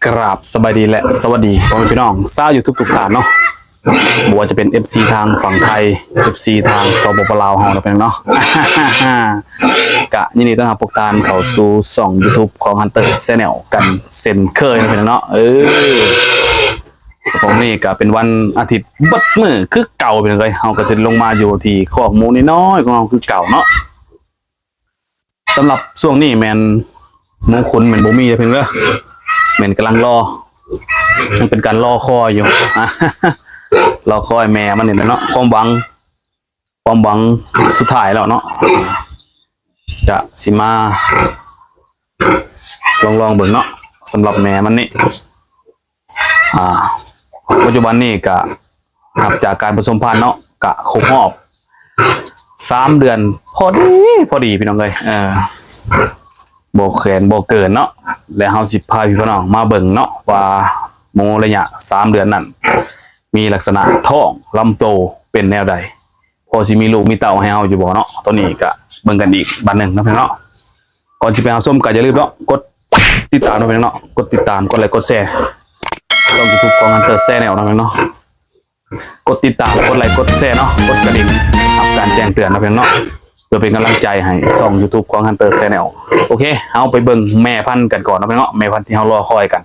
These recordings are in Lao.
ກາບສະບາຍດີ ແລະ ສະຫວັດດີພໍ່ແມ່ພີ່ນ້ອງຊາວຢູທູບທຸກທ່ານເນາະ, ບໍ່ວ່າຈະເປັນເອັຟຊີທາງຝັ່ງໄທ, ເອັຟຊີທາງ ສປປ ລາວ ເຮົາເນາະ ພີ່ນ້ອງເນາະ. ກະຍິນດີຕ້ອນຮັບພວກທ່ານເຂົ້າສູ່ຊ່ອງຢູທູບຂອງ Hunter Channel ກັນເຊັ່ນເຄີຍເນາະ ພີ່ນ້ອງເນາະ. ເອີ ສະເພາະມື້ນີ້ກະເປັນວັນອາທິດເບິດມື້ຄືເກົ່າ ພີ່ນ້ອງເອີຍ, ເຮົາກະຊິລົງມາຢູ່ທີ່ຄອກໝູນ້ອຍໆຂອງເຮົາຄືເກົ່າເນາະ. ສຳລັບຊ່ວງນີ້ແມ່ນໝູຂຸນແມ່ນບໍ່ມີເດີພີ່ນ້ອງເດີ, ແມ່ນກຳລັງລໍ ຍັງເປັນການລໍຄອຍຢູ່ ລໍຄອຍແມ່ມັນນີ້ແຫຼະເນາະ. ຄວາມຫວັງ ຄວາມຫວັງສຸດທ້າຍແລ້ວເນາະ, ກະຊິມາລອງໆເບິ່ງເນາະ ສຳລັບແມ່ມັນນີ້. ອ່າ ປັດຈຸບັນນີ້ກະ ນັບຈາກການປະສົມພັນເນາະ ກະຄົບຮອບສາມເດືອນພໍດີ ພໍດີພີ່ນ້ອງເອີຍ. ເອີ ບໍ່ແຂນບໍ່ເກີນເນາະ, ແລະ ເຮົາຊິພາພີ່ພານ້ອງມາເບິ່ງເນາະ ວ່າໝູໄລຍະສາມເດືອນນັ້ນ ມີລັກສະນະທ້ອງ ລຳໂຕເປັນແນວໃດ, ພໍຊິມີລູກມີເຕົ້າໃຫ້ເຮົາຢູ່ບໍ່ເນາະ. ໂຕນີ້ກະເບິ່ງກັນອີກບາດໜຶ່ງເນາະ ພີ່ນ້ອງເນາະ. ກ່ອນຊິໄປຮັບຊົມກະຢ່າລືມເນາະ ກົດຕິດຕາມເນາະ ພີ່ນ້ອງເນາະ, ກົດຕິດຕາມ ກົດໄລ ກົດແຊ ຊ່ອງຢູທູບຂອງ Hunter Channel ເນາະ ພີ່ນ້ອງເນາະ. ກົດຕິດຕາມ ກົດໄລ ກົດແຊເນາະ, ກົດກະດິ່ງ ຮັບການແຈ້ງເຕືອນເນາະ ພີ່ນ້ອງເນາະ, ເພື່ອເປັນກຳລັງໃຈໃຫ້ຊ່ອງຢູທູບຂອງ Hunter Channel. ໂອເຄ ເຮົາໄປເບິ່ງແມ່ພັນກັນກ່ອນເນາະ ພີ່ນ້ອງເນາະ, ແມ່ພັນທີ່ເຮົາລໍຄອຍກັນ.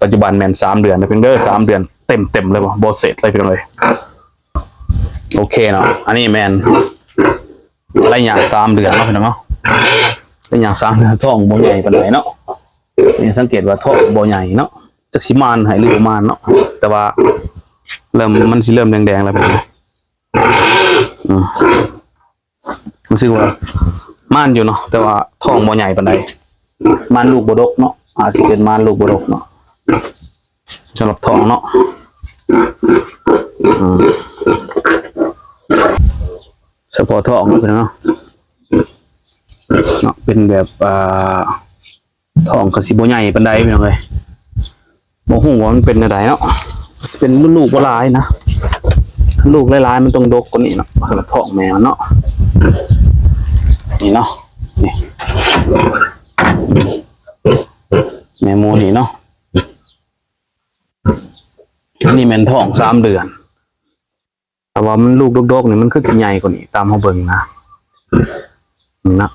ປັດຈຸບັນແມ່ນສາມເດືອນເດີພີ່ນ້ອງເດີ, ສາມເດືອນເຕັມໆເລີຍ ບໍ່ເສດເລີຍ ພີ່ນ້ອງເອີຍ. ໂອເຄເນາະ, ອັນນີ້ແມ່ນໄລຍະສາມເດືອນເນາະ ພີ່ນ້ອງເນາະ, ໄລຍະສາມເດືອນ ທ້ອງບໍ່ໃຫຍ່ປານໃດເນາະ. ນີ້ສັງເກດວ່າທ້ອງບໍ່ໃຫຍ່ເນາະ, ຈັກຊິມານໃຫ້ຫຼືບໍ່ມານເນາະ, ແຕ່ວ່າເລີ່ມ ມັນຊິເລີ່ມແດງໆແລ້ວ ພີ່ນ້ອງເອີຍ. ອືມ ຮູ້ສຶກວ່າມານຢູ່ເນາະ, ແຕ່ວ່າທ້ອງບໍ່ໃຫຍ່ປານໃດ, ມານລູກບໍ່ດົກເນາະ, ອາດຊິເປັນມານລູກບໍ່ດົກເນາະ ສຳລັບທ້ອງເນາະ. ອືມ ສະເພາະທ້ອງເນາະ ພີ່ນ້ອງເນາະ, ເນາະ ເປັນແບບ ອ່າ ທ້ອງກະຊິບໍ່ໃຫຍ່ປານໃດ ພີ່ນ້ອງເອີຍ. ບໍ່ຮູ້ວ່າມັນເປັນແນວໃດເນາະ, ຊິເປັນລຸ້ນລູກບໍ່ຫຼາຍນະ, ຄັນລູກຫຼາຍໆມັນຕ້ອງດົກກວ່ານີ້ເນາະ, ສຳລັບທ້ອງແມ່ມັນເນາະ. ນີ້ເນາະ ນີ້ ແມ່ໝູນີ້ເນາະ, ອັນນີ້ແມ່ນທ້ອງສາມເດືອນ. ຖ້າວ່າມັນລູກດົກໆນີ້ ມັນຄືຊິໃຫຍ່ກວ່ານີ້ ຕາມເຮົາເບິ່ງນະ ນະ.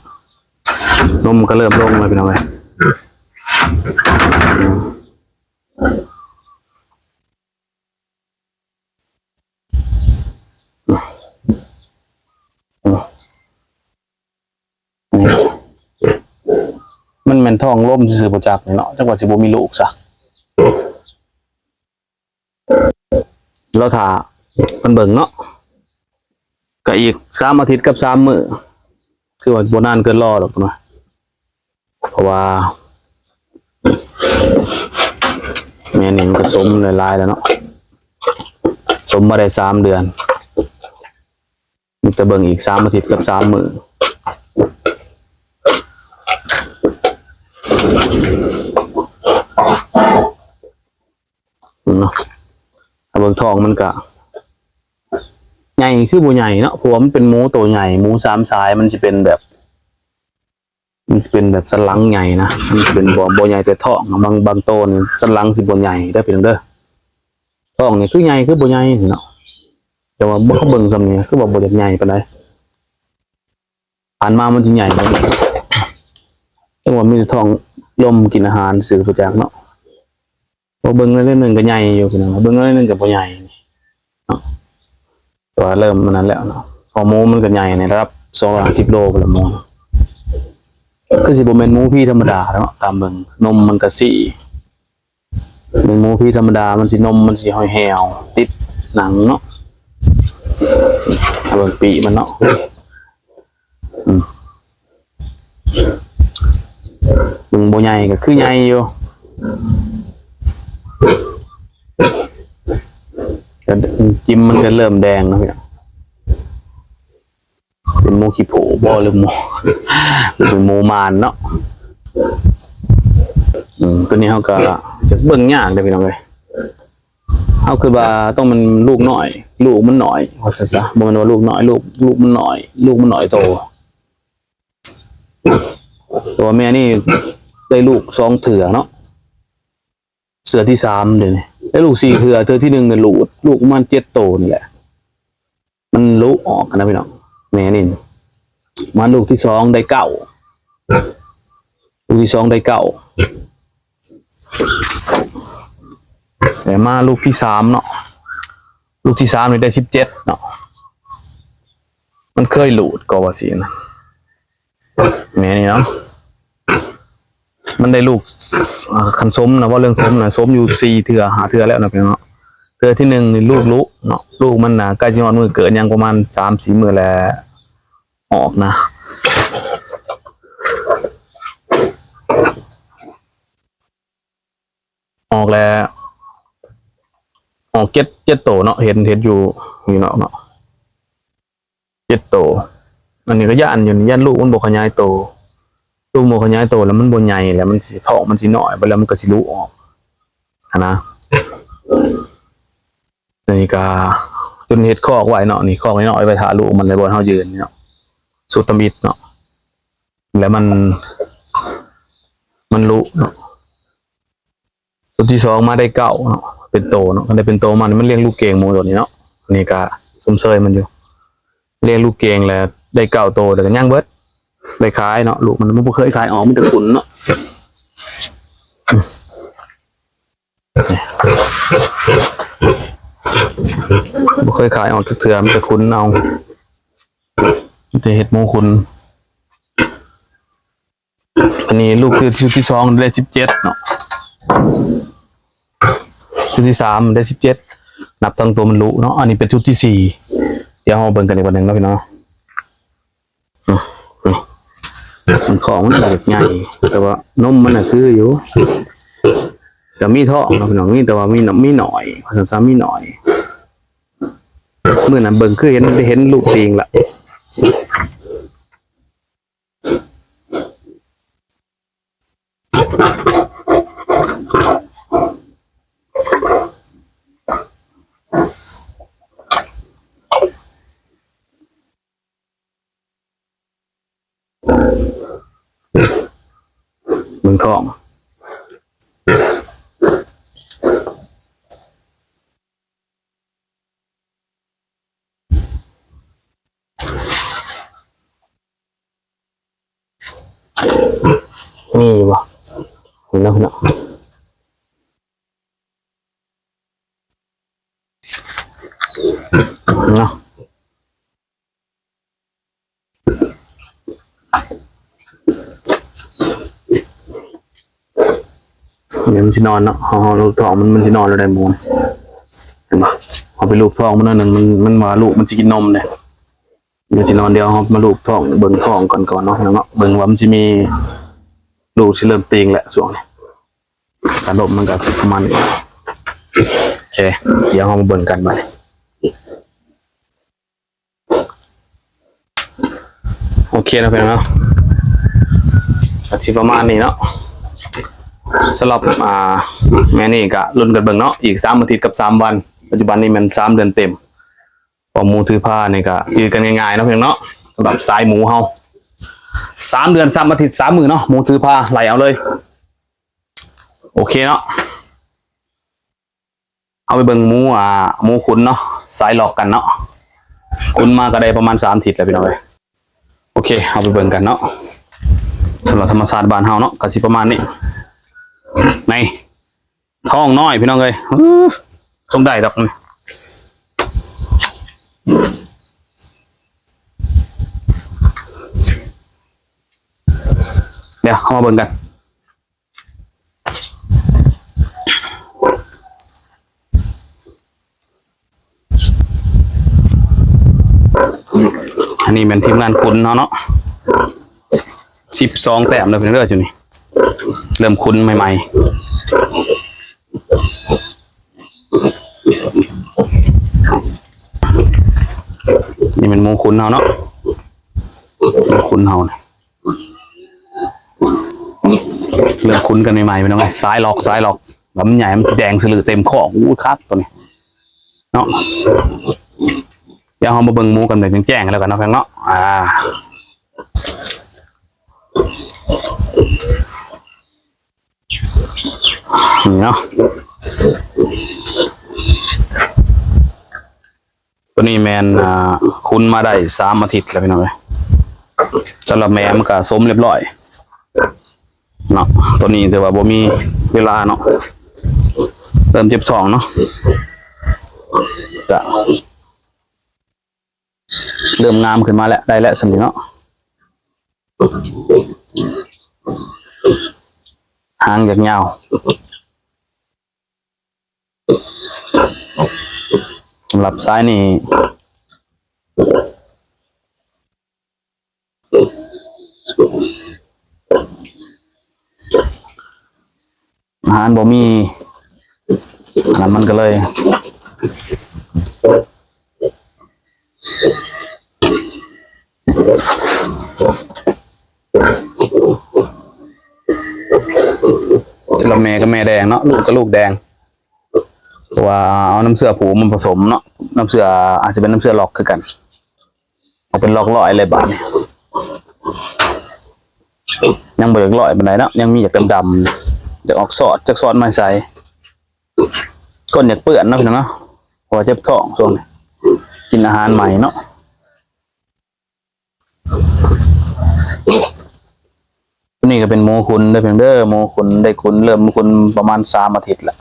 ນົມກະເລີ່ມລົງແລ້ວ ພີ່ນ້ອງເອີຍ. ອືມ ອືມ ນີ້ ມັນແມ່ນທ້ອງລົມຊື່ໆ ບໍ່ຈັກນີ້ເນາະ, ຈັກວ່າຊິບໍ່ມີລູກຊະ. ລໍຖ້າເພິ່ນເບິ່ງເນາະ, ກະອີກສາມອາທິດກັບສາມມື້, ຄືວ່າບໍ່ນານເກີນລໍດອກເນາະ. ເພາະວ່າແມ່ນີ້ມັນກະສົມຫຼາຍໆແລ້ວເນາະ, ສົມມາໄດ້ສາມເດືອນ, ມີແຕ່ເບິ່ງອີກສາມອາທິດກັບສາມມື້ເນາະ. ຖ້າເບິ່ງທ້ອງມັນກະໃຫຍ່ຄືບໍ່ໃຫຍ່ເນາະ, ເພາະວ່າມັນເປັນໝູໂຕໃຫຍ່, ໝູສາມສາຍ ມັນຊິເປັນແບບ ມັນຊິເປັນແບບສັນຫຼັງໃຫຍ່ນະ, ມັນຊິເປັນບໍ່ ບໍ່ໃຫຍ່ແຕ່ທ້ອງ. ບາງ ບາງໂຕນີ້ສັນຫຼັງຊິບໍ່ໃຫຍ່ເດີພີ່ນ້ອງເດີ. ທ້ອງນີ້ຄືໃຫຍ່ຄືບໍ່ໃຫຍ່ເນາະ, ແຕ່ວ່າເຮົາເບິ່ງຊ່ຳນີ້ຄືວ່າບໍ່ຢາກໃຫຍ່ປານໃດ. ຜ່ານມາມັນຊິໃຫຍ່ກວ່ານີ້, ແຕ່ວ່າມີແຕ່ທ້ອງລົມກິນອາຫານຊື່ບໍ່ຈັກເນາະ. ພໍເບິ່ງໜ້ອຍໜຶ່ງກໍໃຫຍ່ຢູ່ພີ່ນ້ອງ, ເບິ່ງໜ້ອຍໜຶ່ງກໍບໍ່ໃຫຍ່ເນາະ, ແຕ່ວ່າເລີ່ມອັນນັ້ນແລ້ວເນາະ. ເພາະໝູມັນກໍໃຫຍ່ໃນລະດັບສອງຮ້ອຍຫ້າສິບໂລພຸ້ນລະໝູ, ຄືຊິບໍ່ແມ່ນໝູພີທຳມະດາເນາະ. ຕາມເບິ່ງນົມມັນກະສີ ເປັນໝູພີທຳມະດາ ມັນຊິນົມມັນຊິຫ້ອຍແຫ້ວຕິດໜັງເນາະ, ເບິ່ງປີກມັນເນາະ. ອືມ ເບິ່ງບໍ່ໃຫຍ່ກໍຄືໃຫຍ່ຢູ່, ກະຈິ້ມມັນກໍເລີ່ມແດງແລ້ວ. ເປັນໝູຂີ້ຜູບໍ່ ຫຼືໝູ ຫຼືເປັນໝູມານເນາະ. ອືມ ໂຕນີ້ເຮົາກະຈະເບິ່ງຍາກເດ້ພີ່ນ້ອງເອີຍ. ເຮົາຄິດວ່າຕ້ອງແມ່ນລູກນ້ອຍ ລູກມັນນ້ອຍ ວ່າຊັ້ນຊະ, ບໍ່ແມ່ນວ່າລູກນ້ອຍ ລູກ ລູກມັນນ້ອຍ ລູກມັນນ້ອຍໂຕ. ແຕ່ວ່າແມ່ນີ້ໄດ້ລູກສອງເທື່ອເນາະ. ທື່ອທີສາມເດ້ນີ້ ໄດ້ລູກສີ່ເທື່ອ ເທື່ອທີໜຶ່ງນີ້ຫຼູດ ລູກປະມານເຈັດໂຕນີ້ແຫຼະ ມັນຫຼຸອອກນະພີ່ນ້ອງ. ແມ່ນີ້ ມາລູກທີສອງໄດ້ເກົ້າ ລູກທີສອງໄດ້ເກົ້າ ແລ້ວມາລູກທີສາມເນາະ ລູກທີສາມນີ້ໄດ້ສິບເຈັດເນາະ. ມັນເຄີຍຫຼູດກໍວ່າຊີ້ນະ ແມ່ນີ້ເນາະ ມັນໄດ້ລູກ ອ່າ ຄັນສົມນະ ເວົ້າເລື່ອງສົມນະ ສົມຢູ່ສີ່ເທື່ອຫ້າເທື່ອແລ້ວນະພີ່ນ້ອງເນາະ. ເທື່ອທີໜຶ່ງນີ້ລູກຫຼຸເນາະ ລູກມັນນະ ໃກ້ຊິຮອດມື້ເກີດ ຍັງປະມານສາມສີ່ມື້ແລ້ວອອກນະ ອອກແລ້ວ ອອກເຈັດ ເຈັດໂຕເນາະ ເຫັນ ເຫັນຢູ່ນີ້ເນາະ ເນາະ ເຈັດໂຕ. ອັນນີ້ກໍຢ້ານຢູ່ ຢ້ານລູກມັນບໍ່ຂະຫຍາຍໂຕ ລູກບໍ່ຂະຫຍາຍໂຕແລ້ວມັນບໍ່ໃຫຍ່ ແລ້ວມັນຊິ ທ້ອງມັນຊິນ້ອຍ ບາດແລ້ວມັນກໍຊິຫຼຸອອກຫັ້ນນະ. ອັນນີ້ກໍຈົນເຮັດຄອກໄວ້ເນາະ ນີ້ຄອກນ້ອຍໆ ໄວ້ຖ້າລູກມັນ ໃນບ່ອນເຮົາຢືນນີ້ເນາະ ສຸດຕຳອິດເນາະ ແລ້ວມັນ ມັນຫຼຸເນາະ. ໂຕທີສອງມາໄດ້ເກົ້າເນາະ ເປັນໂຕເນາະ ຄັນໄດ້ເປັນໂຕມານີ້ມັນລ້ຽງລູກເກັ່ງໝູໂຕນີ້ເນາະ. ອັນນີ້ກະຊົມເຊີຍມັນຢູ່ ລ້ຽງລູກເກັ່ງແລ້ວໄດ້ເກົ້າໂຕ ແລ້ວກະຍັງເບິດ ໄດ້ຂາຍເນາະ. ລູກມັນບໍ່ເຄີຍຂາຍອອກ ມີແຕ່ຂຸນເນາະ ບໍ່ເຄີຍຂາຍອອກຈັກເທື່ອ ມີແຕ່ຂຸນເອົາ ມີແຕ່ເຮັດໝູຂຸນ. ອັນນີ້ລູກຕື່ມຊຸດທີສອງໄດ້ສິບເຈັດເນາະ ຊຸດທີສາມໄດ້ສິບເຈັດ ນັບຕັ້ງໂຕມັນລຸເນາະ. ອັນນີ້ເປັນຊຸດທີສີ່ ດຽວເຮົາເບິ່ງກັນອີກບາດໜຶ່ງເນາະພີ່ນ້ອງ. ອືມ ອືມ ມັນຂອງມັນກໍໃຫຍ່ ແຕ່ວ່ານົມມັນນະຄືຢູ່ ກໍມີທ້ອງເນາະພີ່ນ້ອງ ມີ ແຕ່ວ່າມີ ມີໜ້ອຍ ວ່າຊັ້ນຊະ ມີໜ້ອຍ. ມື້ນັ້ນເບິ່ງຄືເຫັນ ເຫັນລູກຕີງລະ. ເບິ່ງທ້ອງ ມີຢູ່ບໍ່? ເນາະ ເນາະ ເນາະ. ດຽວມັນຊິນອນເນາະ ເຮົາ ເຮົາລູບທ້ອງມັນ ມັນຊິນອນແລ້ວໄດ໋ໝູ ເຫັນບໍ່? ເຮົາໄປລູບທ້ອງມັນໜ້ອຍໜຶ່ງ ມັນ ມັນວ່າລູກມັນຊິກິນນົມເດ້ ມັນຊິນອນ. ດຽວເຮົາມາລູບທ້ອງ ເບິ່ງທ້ອງກ່ອນ ກ່ອນເນາະ ເນາະ ເບິ່ງວ່າມັນຊິມີ ລູກຊິເລີ່ມຕີງແລ້ວຊ່ວງນີ້ ການລົມມັນກໍປະມານນີ້. ໂອເຄ ດຽວເຮົາມາເບິ່ງກັນບາດນີ້. ໂອເຄເນາະ ພີ່ນ້ອງເນາະ ກໍຊິປະມານນີ້ເນາະ ສຳລັບ ອ່າ ແມ່ນີ້ກໍລຸ້ນກັນເບິ່ງເນາະ ອີກສາມອາທິດກັບສາມວັນ ປັດຈຸບັນນີ້ແມ່ນສາມເດືອນເຕັມ. ເພາະໝູຖືພານີ້ກໍຈື່ກັນງ່າຍໆເນາະ ພີ່ນ້ອງເນາະ ສຳລັບສາຍໝູເຮົາ ສາມເດືອນສາມອາທິດສາມມື້ເນາະ ໝູຖືພາໄລ່ເອົາເລີຍ. ໂອເຄເນາະ ເຮົາໄປເບິ່ງໝູ ອ່າ ໝູຂຸນເນາະ ສາຍລອກກັນເນາະ ຂຸນມາກໍໄດ້ປະມານສາມອາທິດແລ້ວ ພີ່ນ້ອງເອີຍ. ໂອເຄ ເຮົາໄປເບິ່ງກັນເນາະ ສຳລັບທຳມະຊາດບ້ານເຮົາເນາະ ກໍຊິປະມານນີ້. ໃນທ້ອງນ້ອຍ ພີ່ນ້ອງເອີຍ ເອີ ສົມໄດ້ດອກ ດຽວເຮົາມາເບິ່ງກັນ. ອັນນີ້ແມ່ນທີມງານຂຸນເຮົາເນາະ ສິບສອງແຕ້ມເດີພີ່ນ້ອງເດີ ຈຸດນີ້ເລີ່ມຂຸນໃໝ່ໆ. ນີ້ແມ່ນໝູຂຸນເຮົາເນາະ ໝູຂຸນເຮົານີ້ ເລີ່ມຂຸນກັນໃໝ່ໆ ພີ່ນ້ອງເອີຍ ສາຍລອກ ສາຍລອກ ລຳໃຫຍ່ ມັນຊິແດງສະເຫຼີເຕັມຄອກ. ໂອ້ຍ ຄັກໂຕນີ້ເນາະ ດຽວເຮົາມາເບິ່ງໝູກັນແບບແຈ້ງໆ ແລ້ວກັນເນາະ ພີ່ນ້ອງເນາະ ອ່າ. ນີ້ເນາະ ຕົວນີ້ແມ່ນ ອ່າ ຂຸນມາໄດ້ສາມອາທິດແລ້ວພີ່ນ້ອງເອີຍ. ສຳລັບແມ່ມັນກະສົມຮຽບຮ້ອຍເນາະ. ຕົວນີ້ຖືວ່າບໍ່ມີເວລາເນາະ ເລີ່ມເຈັບທ້ອງເນາະ ກະເລີ່ມງາມຂຶ້ນມາແລ້ວ ໄດ້ແລ້ວສ່ຳນີ້ເນາະ. ຫາງຢາກຍາວ. ສຳລັບສາຍນີ້ ອາຫານບໍ່ມີ ອັນນັ້ນມັນກໍເລີຍ ລະແມ່ກໍແມ່ແດງເນາະ ລູກກໍລູກແດງ ເພາະວ່າເອົານ້ຳເຊື້ອຜູ້ມາປະສົມເນາະ ນ້ຳເຊື້ອອາດຈະເປັນນ້ຳເຊື້ອລັອກຄືກັນ. ເອົາເປັນລັອກຮ້ອຍເລີຍບາດນີ້ ຍັງບໍ່ຢາກຮ້ອຍປານໃດເນາະ ຍັງມີຢາກດຳໆ ຢາກອອກຊອດ ຈັກຊອດມາໃສ່ ກົ້ນຢາກເປື້ອນເນາະ ພີ່ນ້ອງເນາະ ເພາະວ່າເຈັບທ້ອງຊ່ວງນີ້ ກິນອາຫານໃໝ່ເນາະ. ຕົວນີ້ກໍເປັນໝູຂຸນເດີພີ່ນ້ອງເດີ ໝູຂຸນ ໄດ້ຂຸນ ເລີ່ມຂຸນປະມານສາມອາທິດລະ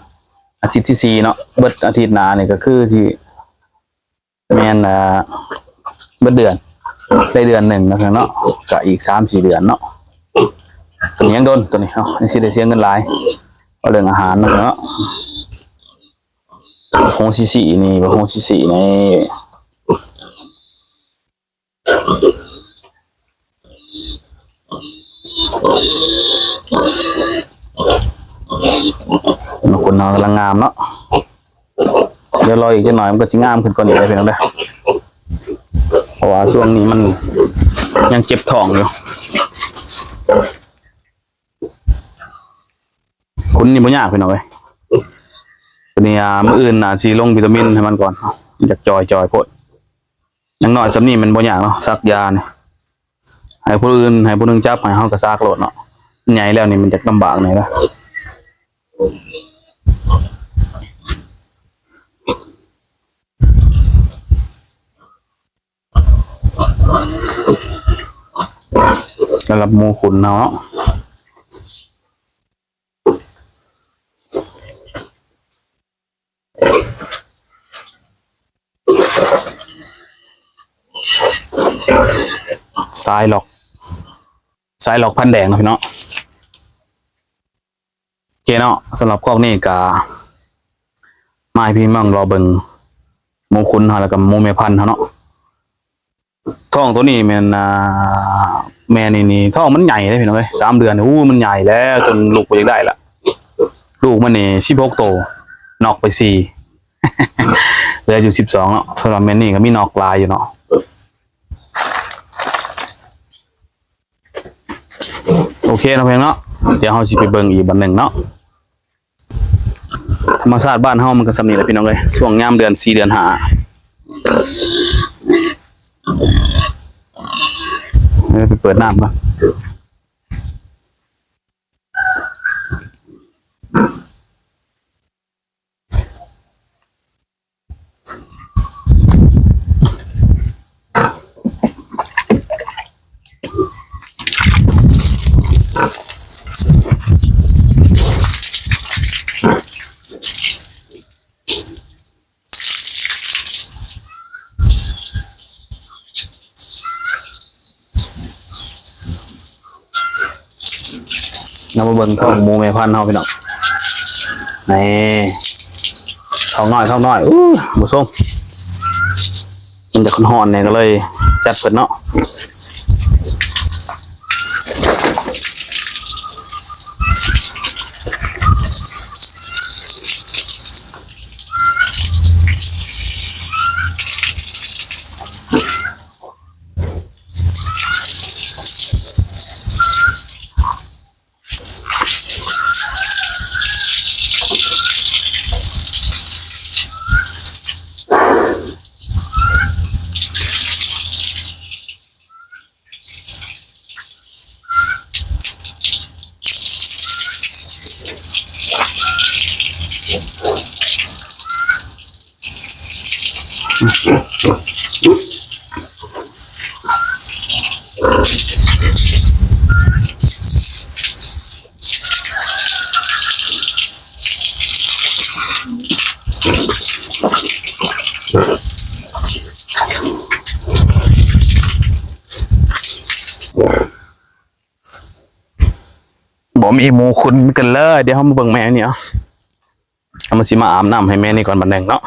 ອາທິດທີສີ່ເນາະ ເບິດອາທິດໜ້ານີ້ກໍຄືຊິ ແມ່ນ ອ່າ ເບິດເດືອນ ໄດ້ເດືອນໜຶ່ງເນາະ ເນາະ ກະອີກສາມສີ່ເດືອນເນາະ. ຕົວນີ້ຍັງດົນ ຕົວນີ້ເນາະ ຍັງຊິໄດ້ເສຍເງິນຫຼາຍ ເວົ້າເລື່ອງອາຫານເນາະ ເນາະ. ໂຮຊິຊິນີ້ ໂຮຊິຊິນີ້ ໝູຂຸນເຮົາກຳລັງງາມເນາະ ດຽວລໍອີກຈັກໜ້ອຍມັນກໍຊິງາມຂຶ້ນກວ່ານີ້ແຫຼະພີ່ນ້ອງເດີ ເພາະວ່າຊ່ວງນີ້ມັນຍັງເຈັບທ້ອງຢູ່. ຂຸນນີ້ບໍ່ຍາກພີ່ນ້ອງເອີຍ ຕົວນີ້ ອ່າ ມື້ອື່ນອາດຊິລົງວິຕາມິນໃຫ້ມັນກ່ອນ ຢາກຈ່ອຍໆໂພດ ຢ່າງໜ້ອຍສ່ຳນີ້ມັນບໍ່ຍາກເນາະ ສັກຢານີ້ ໃຫ້ຜູ້ອື່ນ ໃຫ້ຜູ້ໜຶ່ງຈັບ ໃຫ້ເຮົາກໍສັກໂລດເນາະ ໃຫຍ່ແລ້ວນີ້ມັນຈະລຳບາກແດ່ເດ້. ສຳລັບໝູຂຸນເຮົາເນາະ ສາຍລັອກ ສາຍລັອກພັນແດງເນາະພີ່ນ້ອງ. ໂອເຄເນາະ ສຳລັບຄອກນີ້ກະມາໃຫ້ພີ່ນ້ອງລໍເບິ່ງໝູຂຸນເຮົາ ແລ້ວກະໝູແມ່ພັນເຮົາເນາະ. ທ້ອງໂຕນີ້ແມ່ນ ອ່າ ແມ່ນີ້ນີ້ ທ້ອງມັນໃຫຍ່ເດ້ພີ່ນ້ອງເອີຍ ສາມເດືອນ ໂອ້ ມັນໃຫຍ່ແລ້ວ ຈົນລູກບໍ່ຢາກໄດ້ລະ ລູກມັນນີ້ສິບຫົກໂຕ ນອກໄປສີ່ ເຫຼືອຢູ່ສິບສອງເນາະ. ສຳລັບແມ່ນີ້ກໍມີນອກຫຼາຍຢູ່ເນາະ. ໂອເຄເນາະ ພີ່ນ້ອງເນາະ ດຽວເຮົາຊິໄປເບິ່ງອີກບັດໜຶ່ງເນາະ. ທຳມະຊາດບ້ານເຮົາມັນກໍສ່ຳນີ້ແຫຼະພີ່ນ້ອງເອີຍ ຊ່ວງຍາມເດືອນສີ່ເດືອນຫ້າ ເອີ ໄປເປີດນ້ຳກ່ອນ. ເຮົາມາເບິ່ງທ້ອງໝູແມ່ພັນເຮົາພີ່ນ້ອງ ນີ້ ທ້ອງນ້ອຍ ທ້ອງນ້ອຍ ອູ້ ຜູ້ຊົມ ມັນຈະຮ້ອນໆແດ່ ກໍເລີຍຈັດເພິ່ນເນາະ. ໂອເຄ ບໍ່ມີໝູຂຸນກັນເລີຍ. ດຽວເຮົາມາເບິ່ງແມ່ນີ້ເອົາ. ເຮົາມາ ຊິມາອາບນ້ຳໃຫ້ແມ່ນີ້ກ່ອນບາດໜຶ່ງເນາະ.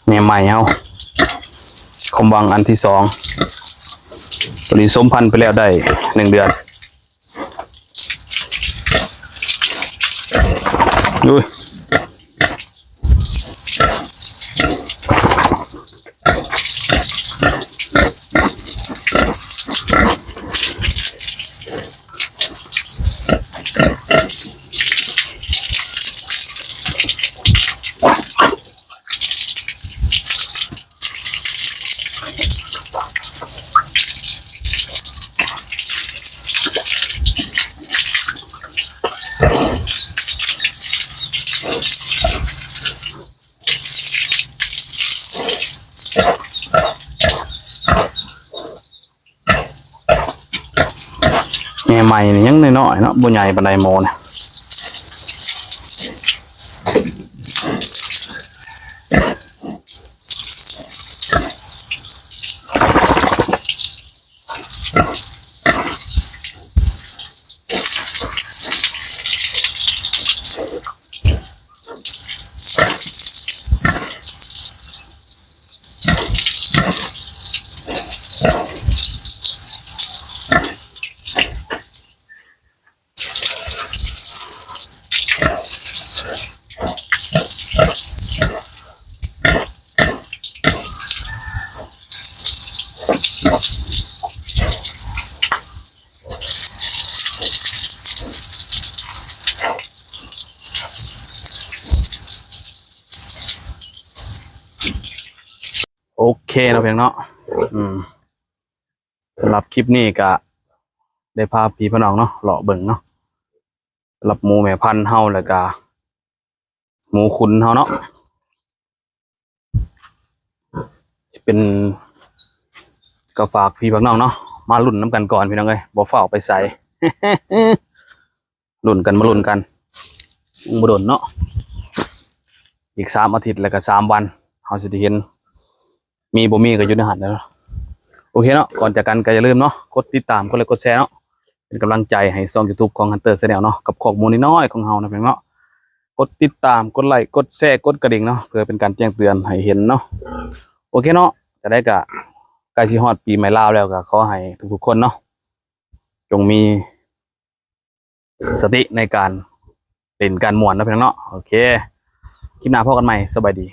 ແມ່ໃໝ່ເຮົາ ຄວາມຫວັງອັນທີສອງ ຕົວນີ້ສົມພັນໄປແລ້ວໄດ້ໜຶ່ງເດືອນ. ແມ່ໃໝ່ນີ້ຍັງນ້ອຍໆເນາະ ບໍ່ໃຫຍ່ປານໃດໝໍນະ. ໂອເຄເນາະ ພີ່ນ້ອງເນາະ ອືມ ສຳລັບຄລິບນີ້ກະໄດ້ພາພີ່ພານ້ອງເນາະ ເລາະເບິ່ງເນາະ ສຳລັບໝູແມ່ພັນເຮົາ ແລ້ວກະໝູຂຸນເຮົາເນາະ ຊິເປັນ ກໍຝາກພີ່ຝາກນ້ອງເນາະ ມາລຸ້ນນຳກັນກ່ອນ ພີ່ນ້ອງເອີຍ ບໍ່ຟ້າວໄປໃສ ລຸ້ນກັນ ມາລຸ້ນກັນ ຍັງບໍ່ດົນເນາະ ອີກສາມອາທິດ ແລ້ວກໍສາມວັນ ເຮົາຊິໄດ້ເຫັນ ມີບໍ່ມີກໍຢູ່ໃນຫັ້ນແຫຼະເນາະ. ໂອເຄເນາະ ກ່ອນຈາກກັນກໍຢ່າລືມເນາະ ກົດຕິດຕາມ ກົດໄລ ກົດແຊເນາະ ເປັນກຳລັງໃຈໃຫ້ຊ່ອງ YouTube ຂອງ Hunter Channel ເນາະ ກັບຄອກໝູນ້ອຍໆຂອງເຮົານະ ພີ່ນ້ອງເນາະ. ກົດຕິດຕາມ ກົດໄລ ກົດແຊ ກົດກະດິ່ງເນາະ ເພື່ອເປັນການແຈ້ງເຕືອນໃຫ້ເຫັນເນາະ. ໂອເຄເນາະ ຈະໄດ້ກະໃກ້ຊິຮອດປີໃໝ່ລາວແລ້ວ ກໍຂໍໃຫ້ທຸກໆຄົນເນາະ ຈົ່ງມີສະຕິໃນການຫຼິ້ນການມ່ວນເນາະ ພີ່ນ້ອງເນາະ. ໂອເຄ ຄລິບໜ້າພໍ້ກັນໃໝ່ ສະບາຍດີ.